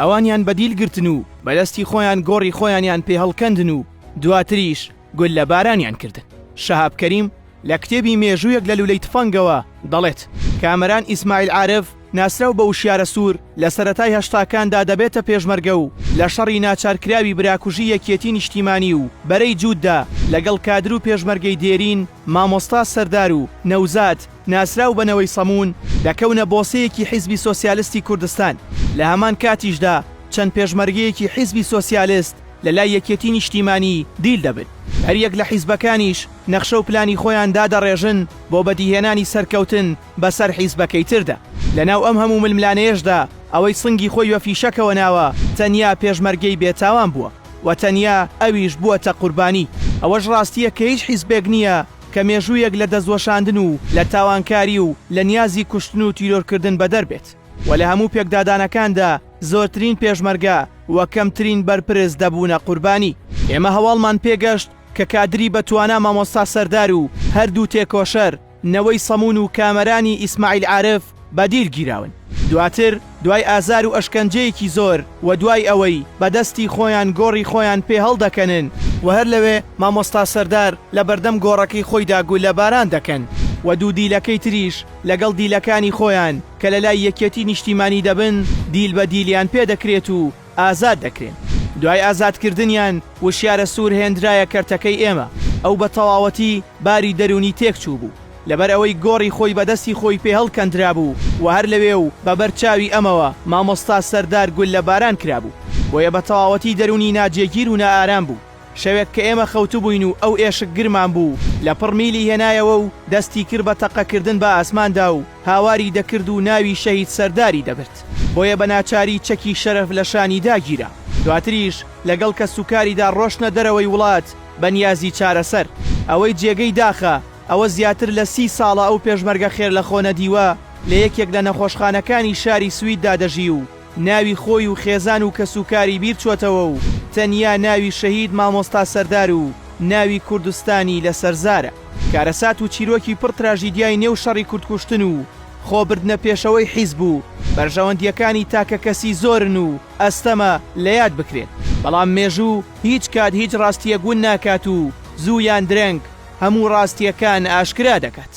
ئەوانیان بە دیل گرتن و بە دەستی خۆیان گۆڕی خۆیانیان پێ هەڵکەندن و دواتریش گوللە بارانیان کردن. شەهاب کەریم لە کتێبی مێژوویەک لە لولەی تفەنگەوە دەڵێت، کامەران ئیسماعیل عارف ناسراو بە وشیارە سوور لە سەرەتای هەشتاکاندا دەبێتە پێشمەرگە و لە شەڕی ناچارکراوی براکوژی یەکێتی نیشتیمانی و بەرەی جووتدا لەگەڵ کادر و پێشمەرگەی دێرین مامۆستا سەردار و نەوزاد ناسراو بە نەوەی سەموون دەکەونە بۆسەیەکی حیزبی سۆسیالستی کوردستان، لە هەمان کاتیشدا چەند پێشمەرگەیەکی حیزبی سۆسیالست لە لای یەکێتی نیشتیمانی دیل دەبن. هەریەک لە حیزبەکانیش نەخشە و پلانی خۆیان دادەڕێژن بۆ بەدیهێنانی سەرکەوتن بەسەر حیزبەکەی تردا. لەناو ئەم هەموو ململانێیەشدا ئەوەی سنگی خۆی بە فیشەکەوە ناوە تەنیا پێشمەرگەی بێتاوان بووە و تەنیا ئەویش بووەتە قوربانی. ئەوەش ڕاستییە کە هیچ حیزبێک نییە کە مێژوویەک لە دەستوەشاندن و لە تاوانکاری و لە نیازی کوشتن و تیرۆرکردن بەدەر بێت و لە هەموو پێکدادانەکاندا زۆرترین پێشمەرگە و کەمترین بەرپرس دەبوونە قوربانی. ئێمە هەواڵمان پێگەشت کە کادری بە توانا مامۆستا سەردار و هەردوو تێکۆشەر نەوەی سەموون و کامەرانی ئیسماعیل عارف بە دیل گیراون. دواتر دوای ئازار و ئەشکەنجەیەکی زۆر و دوای ئەوەی بە دەستی خۆیان گۆڕی خۆیان پێ هەڵدەکەنن و هەر لەوێ مامۆستا سەردار لە بەردەم گۆڕەکەی خۆیدا گوللە باران دەکەن و دوو دیلەکەی تریش لەگەڵ دیلەکانی خۆیان کە لە لای یەکێتی نیشتیمانی دەبن دیل بە دیلیان پێ دەکرێت و ئازاد دەکرێن. دوای ئازادکردنیان وشیارە سوور هێندرایە کەرتەکەی ئێمە. ئەو بە تەواوەتی باری دەروونی تێکچووبوو. لەبەر ئەوەی گۆڕی خۆی بە دەستی خۆی پێ هەڵکەندرابوو و هەر لەوێ و بە بەر چاوی ئەمەوە مامۆستا سەردار گوللە باران کرابوو. بۆیە بە تەواوەتی دەروونی ناجێگیر و نائارام بوو. شەوێک کە ئێمە خەوتبووین و ئەو ئێشکگرمان بوو، لە پڕ میلی هێنایەوە و دەستی کرد بە تەقەکردن بە ئاسماندا و هاواری دەکرد و ناوی شەهید سەرداری دەبرد. بۆیە بە ناچاری چەکی شەرەف لە شانی داگیرا. دواتریش لەگەڵ کەسوکاریدا ڕۆشتنە دەرەوەی وڵات بە نیازی چارەسەر. ئەوەی جێگەی داخە ئەوە زیاتر لە سی ساڵە ئەو پێشمەرگە خێرلەخۆنەدیوە لە یەکێک لە نەخۆشخانەکانی شاری سویددا دەژی و ناوی خۆی و خێزان و کەسوکاری بیر چۆتەوە و تەنیا ناوی شەهید مامۆستا سەردار و ناوی کوردستانی لەسەر زارە. کارەسات و چیرۆکی پڕ تراژیدیای نێو شەڕی کوردکوشتن و خۆ بردنە پێشەوەی حیزب و بەرژەوەندییەکانی تاکەکەسی زۆرن و ئەستەمە لە یاد بکرێن. بەڵام مێژوو هیچ کات هیچ ڕاستییەک ون ناکات و زوو یان درەنگ هەموو ڕاستییەکان ئاشکرا دەکات.